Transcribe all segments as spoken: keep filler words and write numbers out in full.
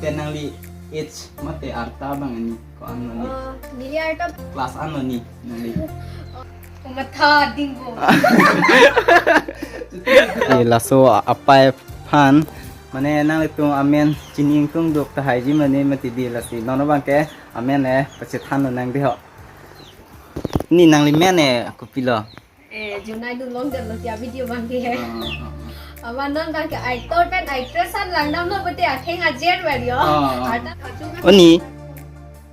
Te nangli age mate arta abang ni, ko-an lo ni? Oh, neli arta. Class an lo ni nangli? Oh, matha dingbo. Eh, laso apai aphan, mane nanglitum amen chini ingtung duk tahai ji mane mati di lasi. Non abang ke amen eh pachethan lonang dei ho. Ni nangli men eh kopilo? Eh, Junai dun long dun lo tia video abang ke. Ah, ah, ah. Amat non abang ke actor pen actress an langdam lo pute atheng ajer ver yo. Ah, ah. Arta kachung. Oh, ni,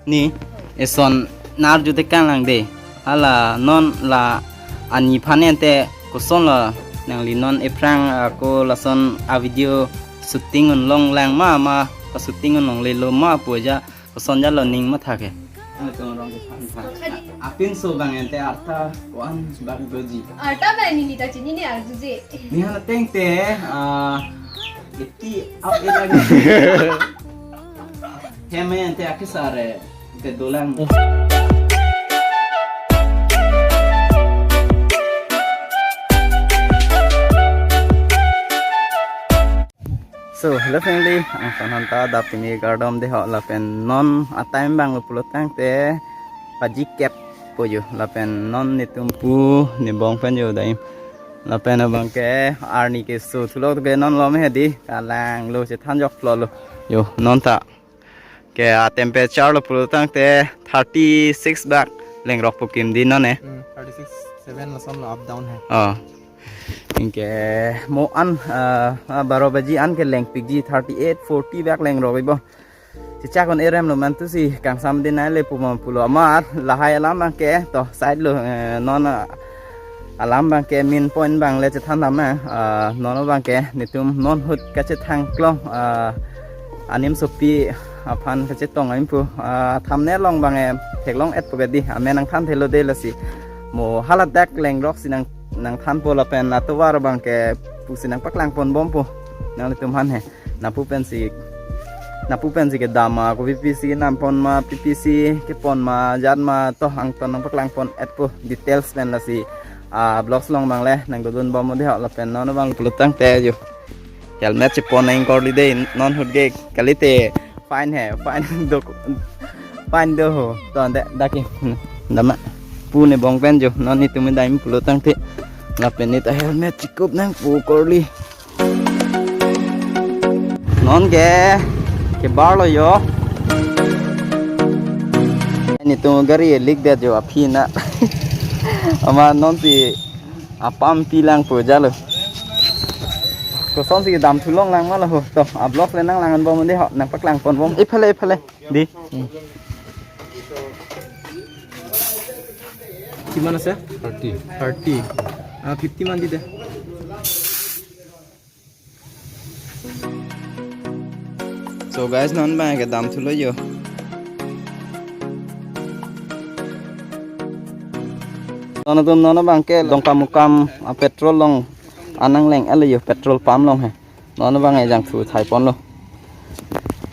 ni, eson nar jute kan lang dei. Hala non la ani phan ente koson lo nangli non ephrang ako lason a video shooting un long lang ma ma, ka shooting un longle lo ma pu aja koson jalo ning matha ke. Ang tong rong ke phan phan. Apinso abang ente arta ko-an bak doji? Arta abang ni ta chini ni arju je. Ni hala teng te, ah, iti up e lagi. Hem ente akisare te dolang. So, hello family, ang son hanta dap kimi kardom dei ho lapen non a time abang lo pulo tangte pajikep po yo lapen non netum pu nebong pen yo daim. Lapen abang ke arni keso thulok ke non lom he dei, kalang lo chethan joklo lo. Yo, non ta ke a temperature lo pulo tangte thirty six bak lengrok pu kim dei non eh. Hmm, thirty six, seven lason lo up down hai. Oh. Anke mo an, ah, ah, baro baji an ke lengpikji thirty eight, forty bak lengrok ibo. Chichak on erem lo mantu si kangsam dei nai le pu ma pulo amat lahai alam abang ke to side lo, eh, non, ah, alam abang ke main point abang le chethan dam eh, ah, non abang ke netum non ahut kachethang klong, ah, anim sopi aphan kachetong aim pu, ah, thumbnail along abang eh theklong et pu ke dei, amen nangthan thelo dei lasi. Mo haladak lengrok si nang, nangthan po lapen atovar abang ke pusi nangpaklang pon bom po nanglitum aphan he. Napu pensi, napu pensi kedam ma, ko P P C kenam pon ma, P P C kepon ma, jat ma, to angton nangpaklang pon et po details pen lasi, ah, vlogs along abang le nangdodun bom dei ho lapen non abang pulo tangte yo. Helmet chepon nang korli dei, non ahut ke kalite fine he, fine do, fine do ho. To ante dak ke, dam ma. Pu nebong pen yo, non netum daim pulo tangte. Lapen neta helmet chikup nangpo korli. Non ke, kebar lo yo. Netum gari leak det yo aphi na. Amat non si apam pilang po jalo. Koson si dam thulong lang ma lo ho. To, a vlog le nanglang bom dei ho, nangpaklang pon bom. Iphale, iphale. Dei. Hmm. কিমান আছে? Thirty. Thirty. আ, ফিফটি মান দি দে। So guys, non abang ke dam thulo yo. Non atum non abang ke Dongkamukam, ah, petrol along an nangleng-et lo yo, petrol pump along he. Non abang ejang thu thai ponlo.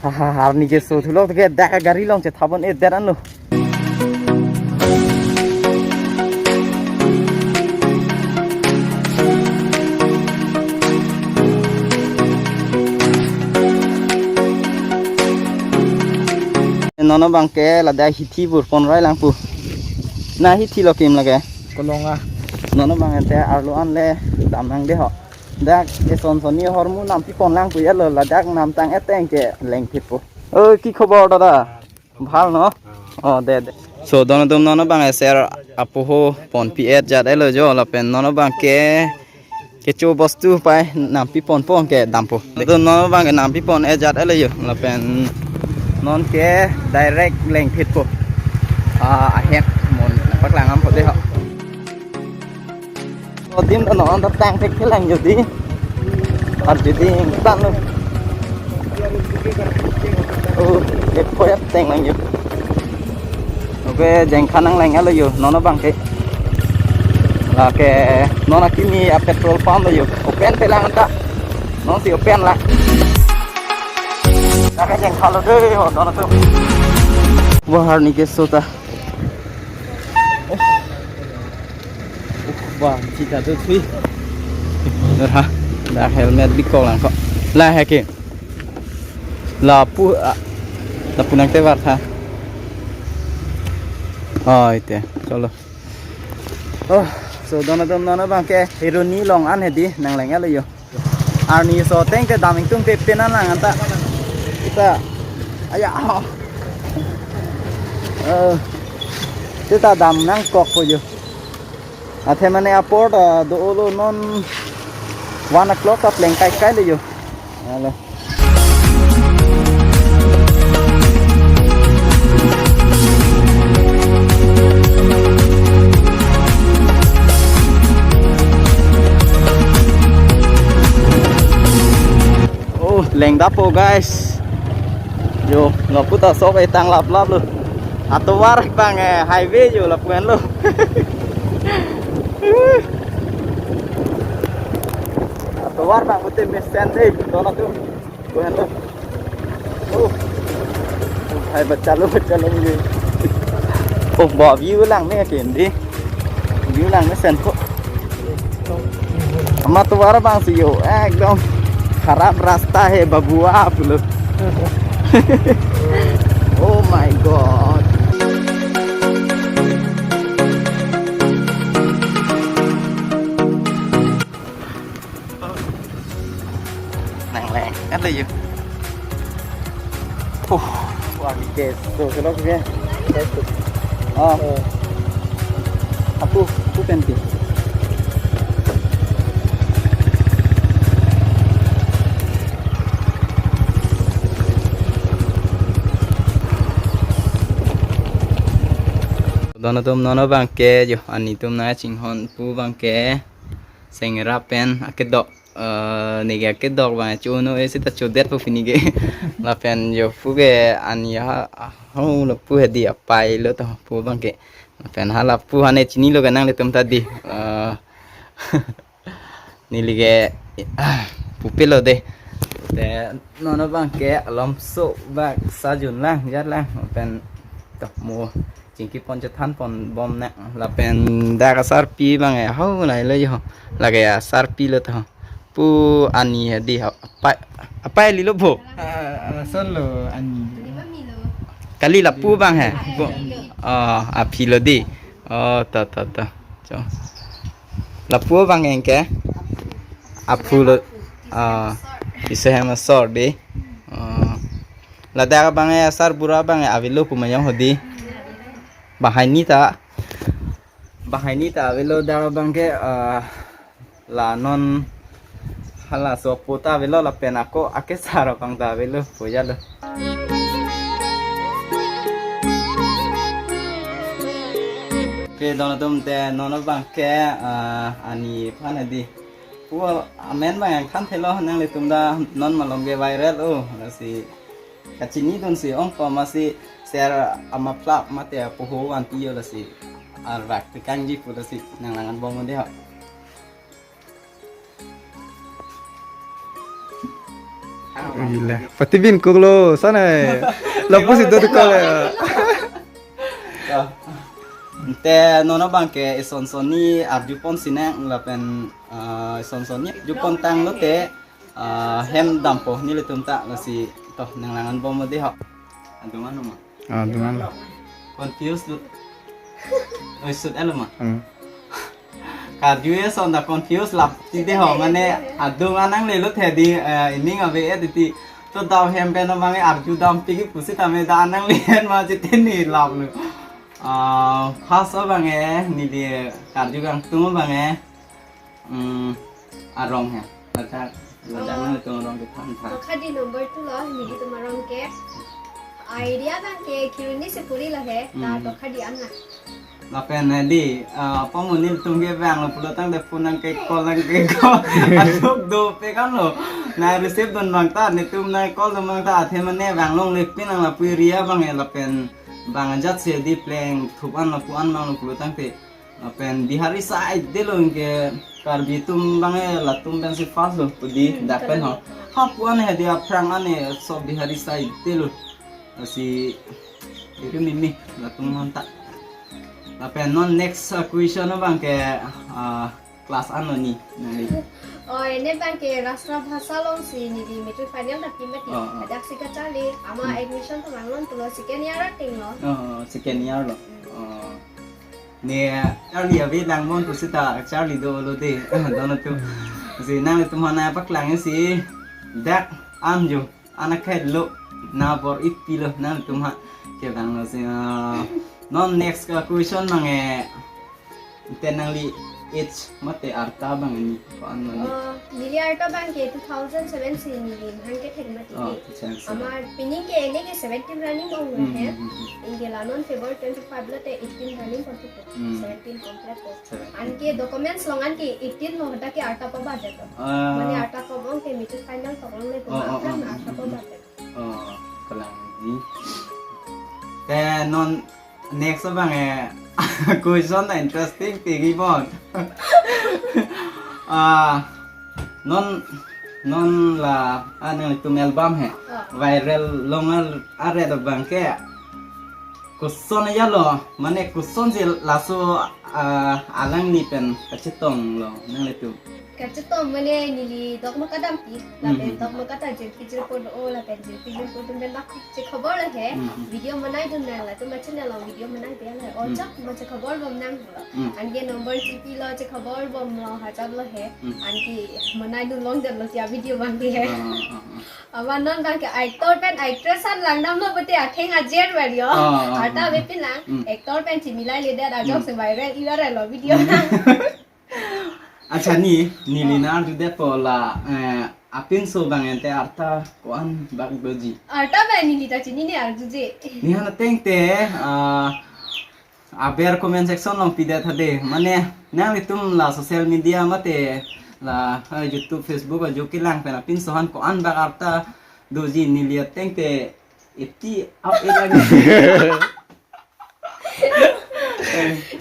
Ha, ha, arni keso thulok ke dak gari along chetha pon-et det anlo. Non abang ke ladak hithi bur pon rai lang pu. Na hithi lo kim lake. Kolonga. Non abang ente arlo an le dam nang dei ho. Dak eson son ni ahormu nampi pon lang pu ya lo, ladak namtang eteng ke lengphit po. Oi, ki khobor dada? Bhal no? Oh, de, de. So, don atum non abang eser apoho ponpi-et jat-et lo jo, lapen non abang ke kecho bostu pai nampi ponpo ke dampo. Atum non abang ke nampi pon-et jat-et lo jo, lapen non ke direct lengphit po. Ah, ahem mon paklang am po dei ho. Adim ta non ta tang thek thelang jodi. Ar jodi ingtan lo. Oh, ek koyak teng lang jo. Okay, jengkhan nangleng-et lo jo, non abang ke. Lake, non akimi a petrol pump lo jo. Open thelang ta. Non si open la. Lake jengkhan lo dei ho, don atum. Wah, arni keso ta. Wah, chita tu thui. Dur ha, dak helmet bikok lang ko. La hai ke. Lapu, ah, lapu nangtevar tha. Oh, ite. Cholo. Oh, so don atum non abang ke Kheroni along an hedi nangleng-etlo yo. Arni so tengte dam ingtungte pen an lang anta. Kita. Aya. Oh. Eh, kita dam nangkokpo yo. Athe mane apor ta do-olo, non one o'clock ta pleng kaikailo yo. Alo. Oh, lengdappo guys. Yo, lapu ta sok etang laplaplo. Atovar abang, eh, highway yo lapu henlo. Atovar abang pute mesen dei, don atum. Lapu henlo. Oh. Hai, bachalo, bachalo ni. Oh, ba view langme kendi. View langme sen ko. Amat atovar abang si yo, ekdom kharap rasta hai babu, aap log. Oh my God. Nangleng-etlo yo. Oh, wah, keso, kelok ke. Oh. Aku, aku penting. Don atum, non abang ke yo, ani atum nangchinghonpo abang ke Sengera pen akedok, eh, neke akedok abang cho-un-e seta chodetpo pini ke. Lapen yo pu ke ani ha, ho lapu hedi apailo to pu abang ke. Lapen ha lapu hane chinilo ke nanglitum ta di. Eh, neli ke, ah, pupilo dei. Te non abang ke alomso bak sajun lang, jat lang. Lapen to mo chingkipon chethanpon bomnang, lapen dak asarpi abang e, ho, lailo yo. Lake asarpilo to. Pu ani hedi ho. Apai, apai lilo bo. Ah, ah, solo ani. Kali lapu abang he. Bo. Oh, aphilo dei. Oh, to, to, to. Cho. Lapu abang ke aphulo. Ah, iso hem asor dei. Ah. Ladak abang e asarbura abang e avelo pu ma yo hedi. Banghini ta. Banghini ta avelo dak abang ke, ah, la non halaso apo ta avelo lapen ako akesar abang ta avelo pu jalo. Oke, don atum, te non abang ke, ah, ani aphan hedi. Pu amen abang nangthanthelo nanglitum ta, non malom ke viral o, lasi kachinidun si ong ko, masi share ama plap mate apoho vanpi yo, lasi arvak tekangji pu, lasi nanglang-an bom dei ho. Gila. Patibin koklo sana. Lapu si do kale. To. Te non abang ke ison sonni arjupon sinang lapen, ah, ison sonni arjupon tanglo te, ah, hem dampo nelitum ta, lasi to nanglang-an bom dei ho. Adung-an ma? Ah, adung-an. Confuse lo. Oi, sut alo ma? Hmm. Karju eson ta confuse lap ti dei ho, mane adung-an nanglelo hedi, eh, ining ave-et ti. To dam hem pen abang e arju dampi ke pusitame da nangle ma chetini laplo. Ah, first abang e neli karju kangtung abang e, hmm, arong he. Ladak, ladak nangtum arong kethan tha. Tokhadi number two lo, nelitum arong ke. Area abang ke Kheroni si purilo he, ta, hmm, Tokhadi an na. Lapen hedi, ah, pamu nelitum ke vanglo pulo tangte phone nangke-call nangke-call. Atuk dopik anlo. Nang receive dun abang ta, nelitum nang-call dun abang ta, athe mane vanglongle pin nang lapu area abang e, lapen bang ajat si hedi plengthup an lapu an abang lo pulo tangte. Lapen Bihari side detlo, anke Karbi atum abang e latum pensi first lo pu dei, hmm, dak pen ho. Kalang. Hapu an hedi aphrang an e so Bihari side detlo. Lasi iri mimi latum aphan ta. Lapen non next, uh, question abang ke, uh, Class ano ni? Nangli? Oh, ne abang ke Rashtra Bhasha alongsi neli matric final ta pi mati. Oh, oh. Ajak si kacharli, ama Hmm. admission ta langnon pulo second year ateng lo. Oh, second year lo. Hmm. Oh. Ne charli ave langnon pusita charli dolo de. Dono tu. Si nanglitum aphan nangpaklang si dak an jo. Anak hai lo, nabor-ipilo nangtum ha. Kevang lo si, ah, non next ka question abang eh, te nangli age mate arta abang ni ko-an lo ni? Oh, neli arta abang ke two thousand seven si neli hang kethek mati. Oh, di. Two thousand seven. Ama pining ke ene ke seventeen running ong Hmm, he. Hmm, hmm, hmm. Anke la non February twenty-five lote eighteen running complete. Hmm. Seventeen complete ko. Seventeen. Anke documents along anke eighteen lo, dak ke arta pabat det to. Ah. Mane arta kebang ke matric final toklo le Oh, oh, oh, aphrang oh, arta oh, pabat det. Oh, kalang ni. Te non next abang eh, question na interesting tinggi bon. Ah, non, non la, ah, nanglitum album he. Oh. Viral long ar-, aret abang ke. Koson ya lo, mane koson si laso, ah, alangli pen kachetong lo, nanglitum? Kachetong mane neli dokmoka dampi, lapen Hmm. dokmoka ta jirpi jirpo do, lapen jirpi jirpo atum pen bak chekhobor lo he, Hmm. video banaidun nang, latum ma channel along video banai dia lo he, Hmm. ochok ma chekhobor bom nang lo. Hmm. Anke number chipilo chekhobor bom lo, hajat lo he, Hmm. anke banaidun longdet lo tia video bang di he. Ah, ah, ah. Amat non abang ke actor pen actress an langdam lo pute atheng ajer ver yo. Ah, ah, Arta ah. Ave pin lang. Hmm. Actor pen chimilai ledet ajok Hmm. si viral ivar lo video Hmm. lang. Accha ni, neli Oh. nang arjudetpo la, eh, apinso abang ente arta ko-an bak doji? Arta abang neli ta chinine arjuje. Nehan ateng te, ah, aber comment section along pidet hade. Mane, nanglitum la social media mate la, ah, YouTube, Facebook ajo kelang pen apinso aphan ko-an bak arta doji, neli ateng te eti up e lang.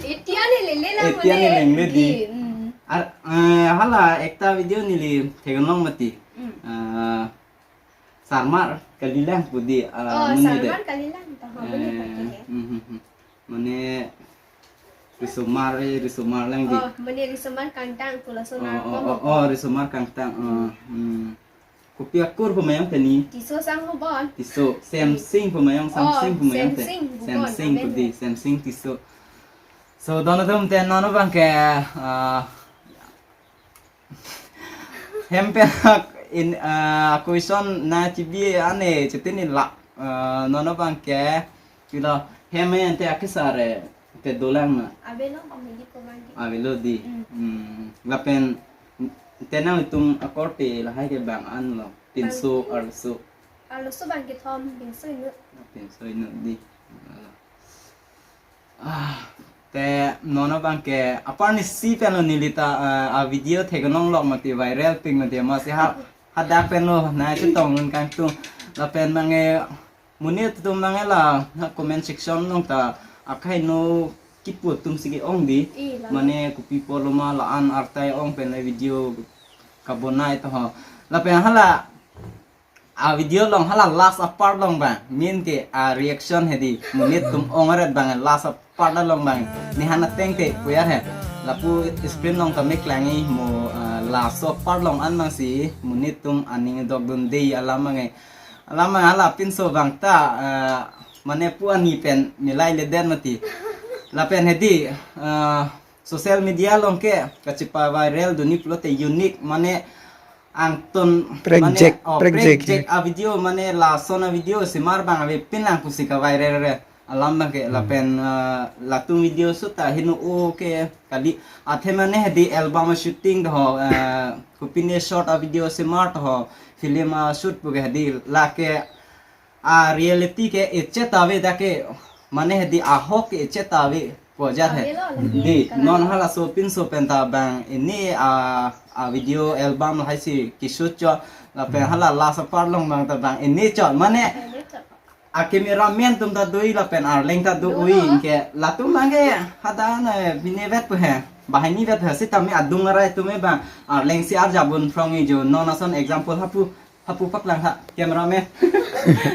Eti ane lele lang Eti ane mane lele di. Di, hmm. Ar-, eh, hala ekta video neli theklong mati. Hmm. Ah, sarmar kalilang pu di, ah, Oh, mane de. sarmar kalilang ta, ha, mane Eh, pake he. Hmm, hmm, hmm. Mane risomar, eh, risomar lang di. Oh, mane risomar kangtang pu laso Oh, oh, narkom oh, oh, oh, risomar kangtang, oh, hmm. Kopi akur pu ma ayong teni? Tisso Sangho bon. Tisso, Semsing pu ma ayong, Oh, Samsing pu ma ayong te? Semsing pu bon, Semsing pu amen di, he. Semsing Tisso. So, dono atum te non abang ke, ah, hem pen in, ah, question na chibi ane chitin la, ah, non abang ke, pilo hem ente akesar eh, te dolang na. Avelo, mili komang di. Avelo di. Mm. Mm. Lapen te nanglitum akorte lahai ke bang an lo. Pinso, Bang arloso. Arloso bang kethom, pinso inut. Pinso inut di. Ah, te non abang ke apar ni si pen lo neli ta, ah, a video theklong lok mati viral pik mati masi ha, hadak pen lo na chetong nun kangtung lapen abang eh monit atum abang eh la ha comment section along ta akhai no kipu atum si ke-ong di. I, la. Mane kopi apotlo ma la-an arta ong pen la video kabonai to ho. Lapen hala a video along hala last apart along abang, main ke a reaction hedi, monit atum ong aret abang last apart along abang. Nehan ateng te puyar he. Lapu screen along ta me klang-i mo, ah, last apart along an abang si monit atum aning dokdun dei alam abang eh. Alam abang hala pinso abang ta, ah, mane pu ani pen milai ledet mati. Lapen hedi, ah, social media along ke kachipa viral dunji pulote unique mane angton Prank mane, Jack, oh, Prank Prank Jack. Jack a video mane lason a video semar abang ave pin lang pusi ka viral re alam abang ke Hmm. lapen, ah, latum video shoot ta heno o ke kali athe mane hedi album shooting do ho, ah, kopine short a video semar to ho film a shoot pu ke hedi lake a reality ke echet ave dak ke mane hedi ahok ke echet ave pu ajat he. Avelo, lagi Di, kalang. Non halaso pinso pen ta abang ini a, a video album lahai si kishoot chot lapen hala last apart along abang ta abang ini chot mane Avelo, chot. A cameraman atum ta do-i lapen arleng ta do-i Dolo. Anke latum abang ke hadak na bine vet pu he. Bahai ni vet he sitame adung arai atum abang arleng si arjabun phrong-i jo non ason example hapu Hapu paklang ha, cameraman.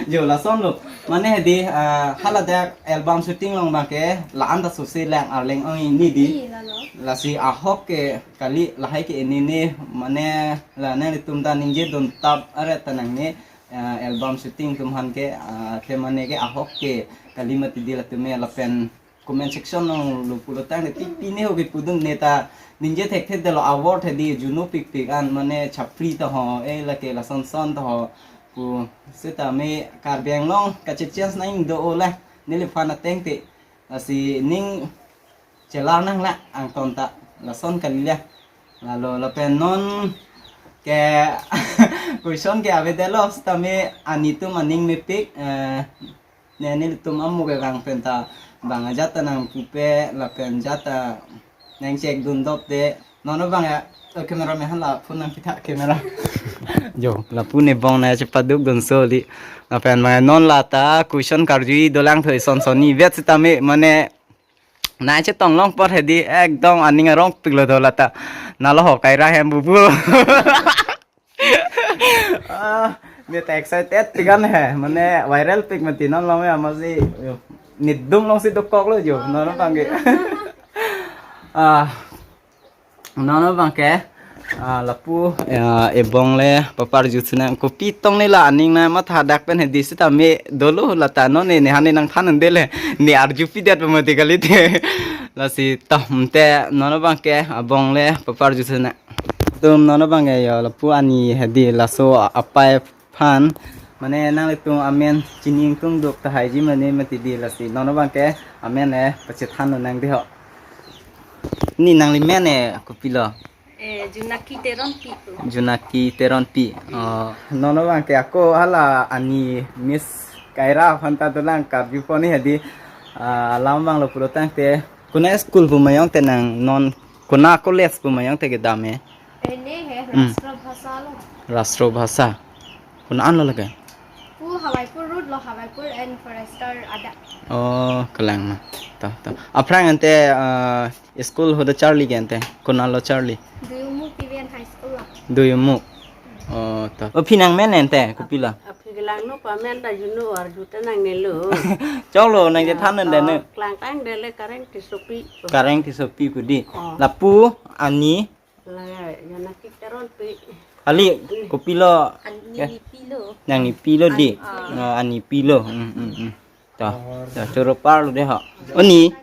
Jo, lason lo. Mane hedi, ah, haladak album shooting along abangke, la-an ta sose lang arleng ong-e hedi. Iya, lalo. Lasi ahok ke kali lahai ke ini ni, mane la nanglitum ta ningje duntap aret ta nangne, ah, album shooting atum aphan ke, ah, ke mane ke ahok ke kali mati hedi latum ke lapen comment section along lo pulo tangte pi pine ho kipudun ne ta ningje thekthe detlo award hedi juno pikpik an mane chapri ta ho e lake lason son ta ho pu sitame Karbi Anglong kachechans nang do-o la neliphan ateng te lasi ning chelar nang la angton ta lason kali la lalo lapen non ke question ke avedetlo sitame ani atum aning mepik eh, ne nelitum amo ke bang pen ta bang ajat ta nangpupe lapen ajat ta nangchek dundop te non abang ya oh, camera me hala phone nangketha camera jo lapu ne bong na chepaduk dunso li lapen ma non la ta question karjui dolang thoi son sonni vet sitame mane na chetong long apot hedi ekdom aning arong piklo do la ta nalo ho kaira hem bubu Ah, me ta excited pigan he, mane viral pik mati non long ya masi nidum alongsi dokok lo jo, non abangke. Ah, non abangke. Ah, lapu ya ebong le papar jutsi nang kopi tong ne la aning na matha dak pen hedi sitame dolo la ta non ne ne hane nangthan un dele ne arju pidet pamati kali te. Lasi toh mte non abangke abong le papar jutsi nang. Tum non abangke yo lapu ani hedi laso apai aphan mane nanglitum amen chini ingtung duk tahai ji mane mati hedi lasi non abangke amen eh pachethan lo nang de ho. Ni nangli men eh kopilo? Eh, Junaki Teronpi pu. Junaki Teronpi. Oh, non abangke ako hala ani Miss Kaira aphan ta dolang Karbi pon ni hedi. Ah, alam abang lo pulo tangte. Kona school pu mayong te nang non kona college pu mayong te kedam eh. Ene he Hmm. Rashtra Bhasa lo. Rashtra Bhasa. Kona an lo lake? Pu Hawaipur Road lo, Hawaipur and Forester ada. Oh, kalang ma. Ta ta. Aphrang ante ah, school hoda charli ke ante. Kona lo charli? Duyumuk P V N High School lo. Duyumuk. Oh, ta. Oh, phi nang men ante kopilo? Aphi kelang no pamen ta juno arju ta nangne lo. Chok lo nang je than nang de ne. Klang tang dele Kareng Tissopi. Kareng Tissopi kudi. Oh. Lapu ani La Janaki Teronpi. Ali kopilo? An-, Ya. Nini pilo. Nang ni pilo di. An-, ah. Ah, ani pilo. Hmm, hmm, hmm. To. To, choro parlo de ho. Oni.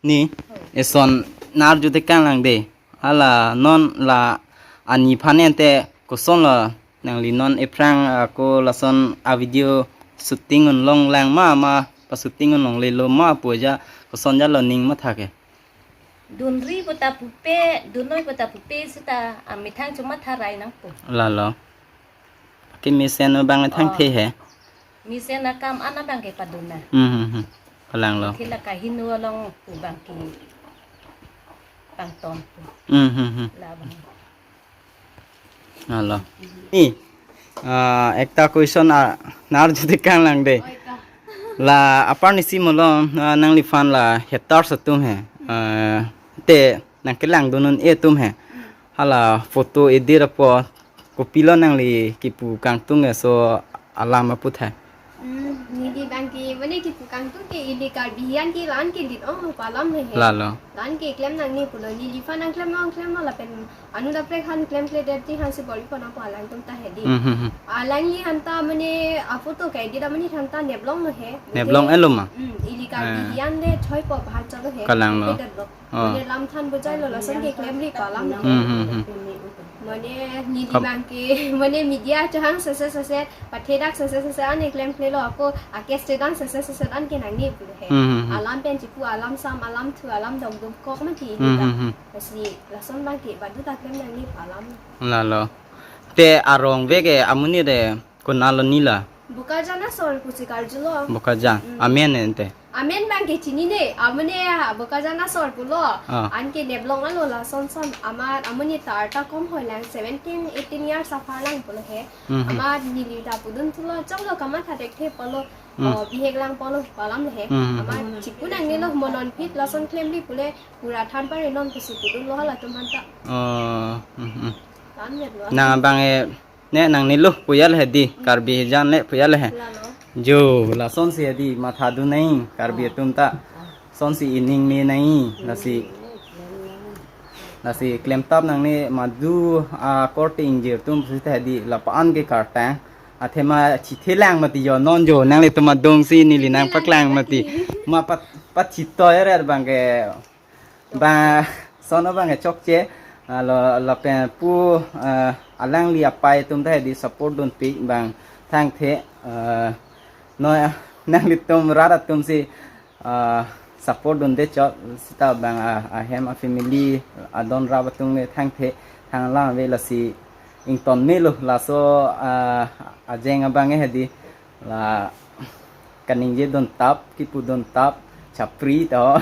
Ni. Eson nar jute kang lang de. Hala non la ani phan ante koson lo nangli non ephrang ako lason a video shooting un long lang ma ma pa shooting un longle lo ma pu aja koson jalo ning matha ke. Dunri puta pupe, dunri puta pupe sita amethang chuma tharai nangpo. Lalo. Ke mesen abang thang Oh. the he. Mesen akam an abang ke paduna. Hmm, hmm, hmm. Kalang lo. Thila kahinu along pu abang ke pangton pu. Hmm, hmm, hmm. La abang. Alo. Ni, ah, ekta question ah, nar jute kang lang de. Oi ka. La apar nisi molo, ah, nangliphan la haters atum he. Ah, te nang kelang dunun e atum he. Hala photo edit apo kopilo nangli kipu kangtung e so alam aputhai. Hmm, neli abang ke, mane kipu kangtung ke ili Karbi hian ke la-an ke dit ong lo pu alam he he. Lalo. La-an ke klem nangne pulo neliphan nang klem nang klem nang lapen anu daprek han klemkledet ti han si bor-i pon apo alangtum ta hedi. Hmm, hmm, hmm. Alangli han ta mane a photo ke edit mane han ta neblong lo he. Neblong elo ma? Hmm, ili Karbi Ah. hian de thoi po bahar chalo he. Kalang lo. Klemkledet lo. Oh. Mane lam than bujai lo lason ke klemri pu alam he. Hmm, hmm, hmm. Mane neli Kam- abang ke, mane media chehang sese sese, pathedak sese sese an klemkle lo ako, akes te dang sese sese an ke nangne pulo he. Hmm, hmm, hmm. Alam pen chipu, alam sam, alam thu, alam dok dok kok mati Hmm, ta. hmm, hmm. Lasi lason abang ke badu ta klem nangne pu alam. Lalo. Te arong ve ke amonit de konat lo ni la? Bokajan asor pusi karjulo. Bokajan. Hmm. Amen ante. Amen abang ke chinine, amane Bokajan asor pulo. Ah. An ke neblong alo lason son, amat amonit ta arta kom hoi lang, seventeen, eighteen years apar lang pulo he. Mhm. Amat neli ta pudun thulo, choklo kamatha thekthe pulo, Hmm. oh, bihek lang pulo pu alam le he. Hmm. Amat chipu nangne lo mo non phit lason klemri pule, pura than pare non pusi pudun lo halatum han ta. Oh, hmm, hmm. Tan ya lo. Nang abang e Ne nangnelo pu ya le hedi, Karbi jan le pu ya le he. Jo, lasonsi hedi, matha dun nai, Karbi atum ta. Sonsi ining me nai, lasi. Lasi klemtap nangne madu akorte ingjir atum sita hedi, lapu-an ke kartang. Athema chithelang mati jo, non jo, nanglitum adungsi neli nangpaklang mati. Ma pat, pat chito ya re bang ke, bang, sono bang ke chokche, ah, lo, lapen pu, ah, alangli apai atum ta hedi support dunpik bang thangthe, ah, no, nanglitum rat atumsi, ah, support dunde chot sita bang, ah, ahem a family adon rap atum ke thangthe thanglang ave lasi ington melo laso, ah, ajeng abang ke hedi la kaningje duntap, kipu duntap, chapri to.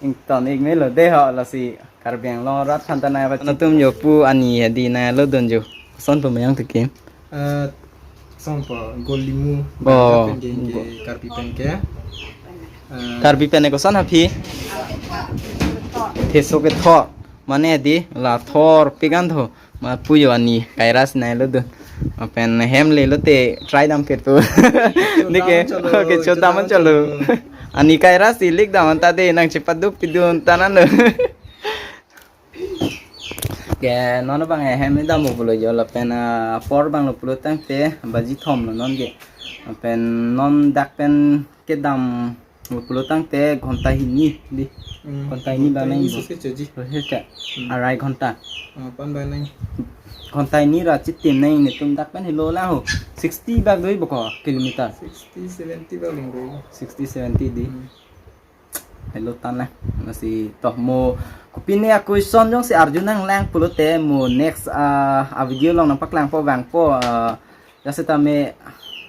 Ington ik melo de ho lasi Karbi Anglong rat aphan ta nai ba. Anatum jo pu ani hedi nanglo dun jo. Koson pu mayang tiki. Eh, song po gol limu. Oh, pen ke, ke go- Karbi pen ke. Eh, Karbi pen koson aphi? Theso kethor. Mane hedi la thorpik an tho. Ma pu jo ani kairasi nanglo dun. Lapen hem le lote try dam pet pu. Neke, okay, chodam cholo. Ani kairasi lik dam anta de nangchepaduk pidun tanan lo. Ke non bang hem dam pulo jo lapen, ah, apor bang lo pulo tangte baji thom lo non ke. Lapen non dak pen kedam pulo tangte ghonta hini di. Hmm. Ghonta hini bang nang. Ghonta hini bo. Sese choji. Rohe ka. Hmm. Arai ghonta. Ah, pan bang nang. Ghonta hini ra chitim nang netum dak pen helo la ho. Sixty bak doi boko kilometer. Sixty, seventy bak ling doi. Sixty, seventy di. Hmm. Helo tan na. Lasi toh mo kopine a-question jongsi arju nanglang pulote mo next, ah, a-video along nangpaklangpo vangpo, ah, jasetame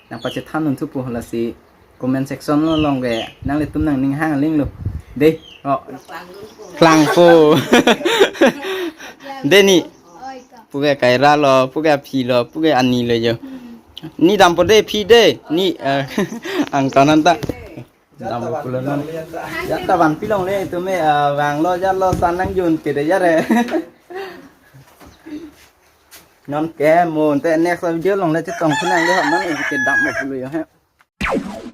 nangpachethan dunthupo lasi comment section along ke nanglitum nangning hang aling lo. De, oh. Klangpo. De ni. Pu ke kaira lo, pu ke aphi lo, pu ke ani lo jo. Ne dampo de, phi de, ne, eh, angtanan ta. Dampo pulo non. Ya ta vanpi longle, tumi, eh, vanglo, jalo, san nangjun ke de ya re. Non ke mo te next video along le chetong khun nang de ho non ke dampo pulo jo he.